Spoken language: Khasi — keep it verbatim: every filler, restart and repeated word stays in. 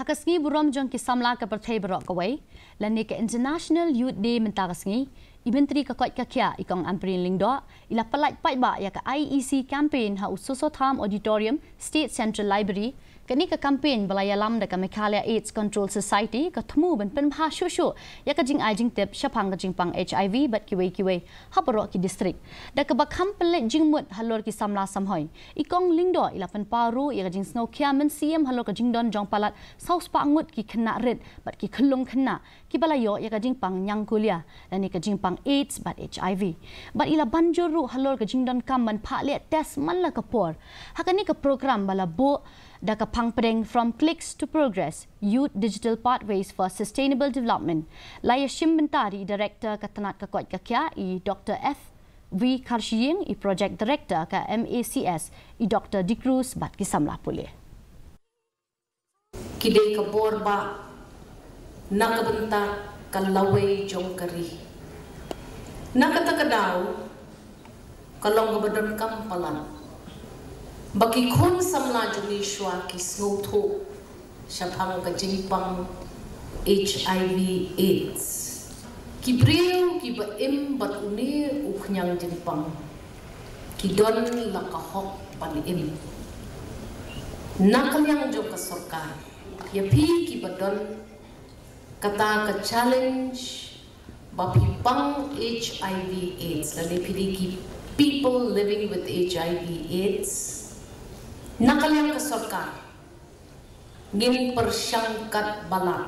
Ha ka sngi burom jong ki samla ka pyrthei baroh kawei, lane ka International Youth Day mynta ka sngi, i Myntri ka koit ka khiah i Kong Ampareen Lyngdoh, i la pyllait paidbah ïa ka I E C campaign ha u Soso Tham Auditorium, State Central Library. Kane ka campaign ba la ïalam da ka Meghalaya AIDS Control Society ka thmu ban pynbha shuh shuh ïa ka jingai jingtip shaphang ka jingpang H I V bad kiwei kiwei ha baroh ki district. Da kaba kham pynleit jingmut halor ki samla samhoi, i Kong Lyngdoh i la pynpaw ruh ïa ka jingsngewkhia mynsiem halor ka jingdon jong palat saw spah ngut ki khynnah rit bad ki khyllung khynnah kiba la ïoh ïa ka jingpang ñiangkulia lane ka jingpang AIDS bad H I V. Bad i la ban jur ruh halor ka jingdonkam ban phah leh test man la ka por. Ha kane ka program ba la buh da ka phang pdeng From Clicks to Progress, Youth Digital Pathways for Sustainable Development, la ïashim bynta da i Director ka tnat ka koit ka khiah i Doctor F V Kharshiing, i Project Director ka M A C S i Doctor Dicruz bad ki samla pule. Ki dei ka bor ba na ka bynta ka lawei jong ka ri. Na kata ka daw ka long kaba donkam palat ba ki khun samla jong ngi shuwa ki sngewthuh shaphang ka jingpang H I V AIDS. Ki briew kiba im bad une u khñiang jingpang ki don la ka hok ban im. Na ka liang jong ka sorkar, ïa phi kiba don kata ka challenge ba phi pang H I V AIDS lane phi dei ki people living with H I V AIDS, na ka liang ka sorkar ngin pyrshang katba lah